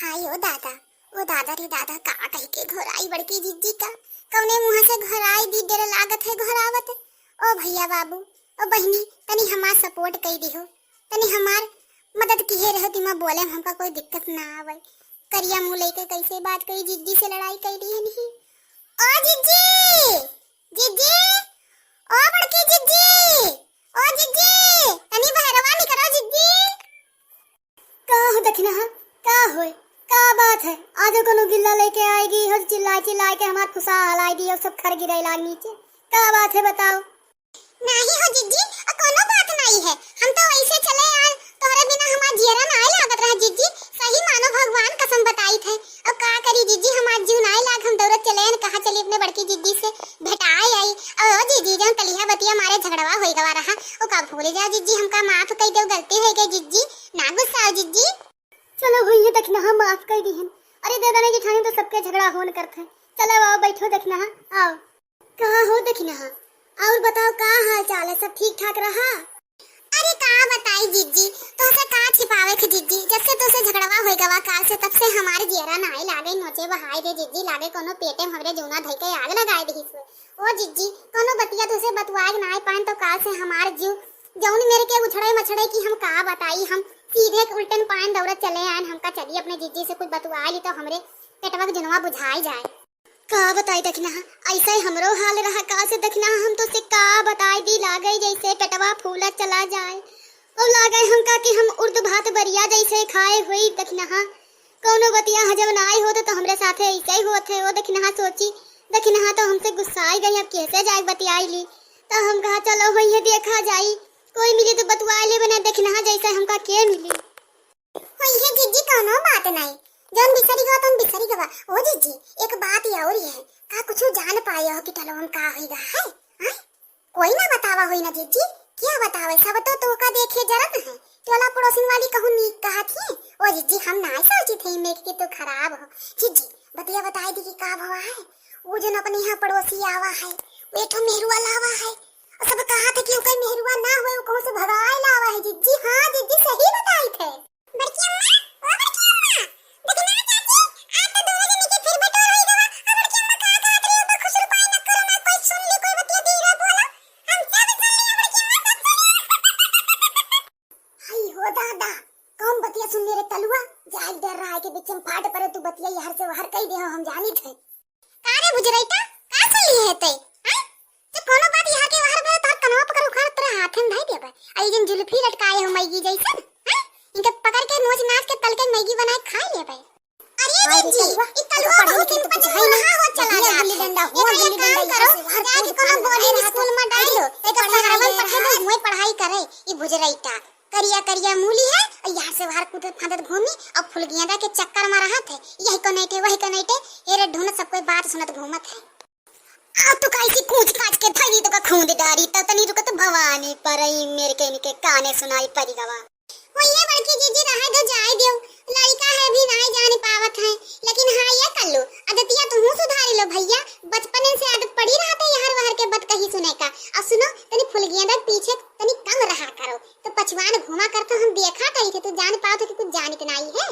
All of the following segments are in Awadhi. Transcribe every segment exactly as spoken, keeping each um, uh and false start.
आई ओ दादा, ओ दादा रे दादा, का कहि के घोराई बड़की जिज्जी का? कौने मुँह से घोराई दी, डेर लागत है घोरावत। ओ भइया बाबू, ओ बहिनी, तनी हमार support कइ दिहो, तनी हमार मदद किहे रहो, तिमा बोले में हमका कोई दिक्कत ना आवे। करिया मुँह लइके कैसे बात करी, जिज्जी से लड़ाई कइ दी है नहीं। ओ जिज्जी, जिज्जी, ओ बड़की जिज्जी, ओ जिज्जी, तनी बहरवा निकरो जिज्जी। का हो दखिनहा, का होय, का बात है? आज कोनो गिल्ला लेके आएगी हो, चिल्लाए चिल्लाए के हमार फुसा हलाई दी हो, सब खर गिरे लाग नीचे। का बात है बताओ? नाही हो जिज्जी, आ कोनो बात नाही है, हम तो ऐसे चले आए, तोहरे बिना हमार जियरा नाय लागत रहा जिज्जी, सही मानो भगवान कसम बताई थे। अब का करी जिज्जी, हमार जीव नाय लाग, हम दौड़त चले आए, कहा चली अपने बड़की जिज्जी से भेटाए आई। ओ जिज्जी, जौन कलिहा बतिया मारे झगड़वा होई गवा रहा, ओ का भूल जाओ जिज्जी, हमका माफ कइ दो, गलती होइ गई जिज्जी, ना गुस्साओ जिज्जी। चलो हुई है दखिनहा, माफ कइ दी हन। अरे देवरानी जिठानी तो सबके झगड़ा होन करत है। चलो आओ बैठो दखिनहा, आओ। का हो दखिनहा, और बताओ का हाल चाल है, सब ठीक ठाक रहा? अरे का बताई जिज्जी, तोहसे का छिपावे थे जिज्जी, जब से तोहसे झगड़वा होई गवा काल से, तब से हमारे जियरा नाय लागे, नोचे बहाय दे जिज्जी, लागे कोनो पेटे में हमरे जूना धइ के आग लगाए दिहिस। ओ जिज्जी, कोनो बतिया तोहसे बतवाए नाय पाएन तो काल से हमार जीव जौन मेरे के उछड़े मछड़े कि हम का बताई, हम सीधे के उल्टन पाएन दौड़त चले आएन, हमका चली अपने जिज्जी से कुछ बतवाए ली तो हमरे पेटवा के जुनवा बुझाई जाए। का बताई दखिनहा, ऐसा ही हमरो हाल रहा काल से दखिनहा, हम तोहसे का बताई दी लागे जैसे पेटवा फूला चला जाए। ओ लागे हमका कि हम उर्द भात बरिया जैसे खाए हुई दखिनहा, कौनो बतिया हजम नाय होत तो हमरे साथे ऐसे ही होत है। ओ दखिनहा सोची, दखिनहा तो हमसे गुस्साई गई, अब कैसे जाए बतियाई ली। तो हम कहा चलो वही देखा जाई, कोई मिली तो बतवाए ले, बना दखिनहा जैसे हमका के मिली। होई है जिज्जी, कौनो बात नाई, जौन बिसरी गवा तौन बिसरी गवा। ओ जिज्जी, एक बात ये और है, का कुछ जान पाए हो कि टलवा में का होई गा है? हैं? कोई ना बतावा होई ना जिज्जी, क्या बतावे, सब तो तोका देखे जरत है। टोला पड़ोसिन वाली कहूँ नीक कहा थी। ओ जिज्जी, हम ना सोची थे मेघ के तो खराब हो। जिज्जी, बतिया बताई दी कि का भवा है। वो जन अपने यहाँ पड़ोसी आवा है, वो एक ठो मेहरुआ लावा है, और सब कहा थे कि ओकर मेहरुआ ना होए, वो कहूँ से भगाए लावा है जिज्जी। हाँ जिज्जी, सही बताई थे। बड़की अम्मा, ओ बड़की अम्मा, देखना चाची, आज तो दोनों जने के फिर बटोर होई गवा। ओ बड़की अम्मा का कहत रही हो, खुश रुपाई न करो ना, कोई सुन ली, कोई बतिया धीरे बोलो, हम सब सुन लिया बड़की अम्मा, सब सुन लिया। हाय हो दादा, कौन बतिया सुन ले रे तलुआ, जाए डर रहा है कि बिच में फाट पड़े तू बतिया, यहाँ से बाहर कही दे हो, हम जानी थे। का रे बुजरैटा, का चली है तै? हैं? जब कोनो बात यहाँ के बाहर में तोहर कनवा पकड़ उखाड़ तोरे हाथे में धई देबे। आ ई जन जुल्फी लटकाए हो मैगी जैसन, हैं? इनके पकड़ के नोच नाच के तल के मैगी बनाए खा लेबे। अरे हाय रे जिज्जी, तलुआ, ई तलुआ एकर पढ़े बहुत लिखे दिन तो पर कुछ है नहीं। रहा हो चला जात है। गुल्ली डंडा, हुआ गुल्ली डंडा, जाके कोनो बोर्डिंग स्कूल में डाल दो, एकर शहरवा में पढ़े दो, हुए पढ़ाई करे, ई बुजरैटा। करिया करिया मूली है, और यहाँ से बाहर कूदत फांदत घूमी, और फुलगेंदा के चक्कर में रहत है, यही को नैटे, वही को नैटे, हेरे ढूंढत सब कोई बात सुनत घूमत है। आ तो कैसी कूच काच के धरी तो का खूंद डारी, तो तनी रुको तो भवानी परई मेरे के इनके काने सुनाई परी गवा। वही है बड़की जिज्जी, रहे दो, जाए दियो, लड़का है अभी नाई जान पावत है, लेकिन हाँ ये कल्लू, आदतिया तुहू सुधारी लो भैया, बचपने से आदत पड़ी रहत है यहाँ वहर के बतकही सुने का। और सुनो, तनी फुलगेंदा पीछे तनी कम रहा करो, तो पछुआन घूमा करत हम देखा करी थे, तू जान पावत है कि कुछ जानित नाई है।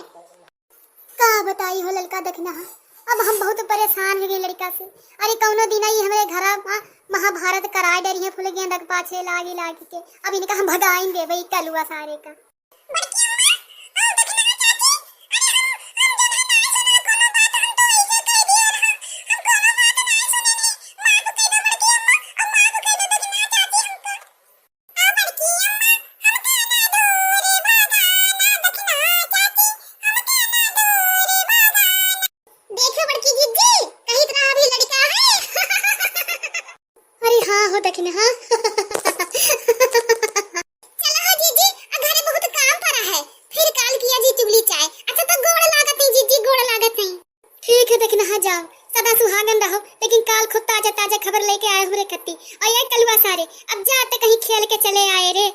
का बताई हो ललका दखिनहा, अब हम बहुत परेशान हो गए लड़का से। अरे कौनो दिन आई हमरे घरा मा-, महाभारत कराए डरी है फुलगेंदा के पाछे लागी लागी के। अब इनका हम भगाइन देबे ई कलुआ सारे का। बड़की अम्मा, आओ दखिनहा चाची, अरे हम, हम जगह नाय सुना कोनो बात, हम तो ऐसे कह दिया रहा, हम कोनो बात नाय सुने नी, माफ कह दो बड़की अम्मा, अब माफ कह दो दखिनहा चाची हमका। देखो बड़की जिज्जी, कहित रहा अभी लड़का है। अरे हाँ हो दखिनहा। चला हो जिज्जी, आ घरे बहुत काम पड़ा है, फिर काल किया जी चुगली चाय। अच्छा तो गोड़ लागत नहीं जिज्जी, गोड़ लागत नहीं। ठीक है दखिनहा, जाओ, सदा सुहागन रहो, लेकिन काल खूब ताजा ताजा खबर लेके आए हमरे खत्ती। और ये कलुआ सारे, अब जाते कहीं खेल के चले आए रे।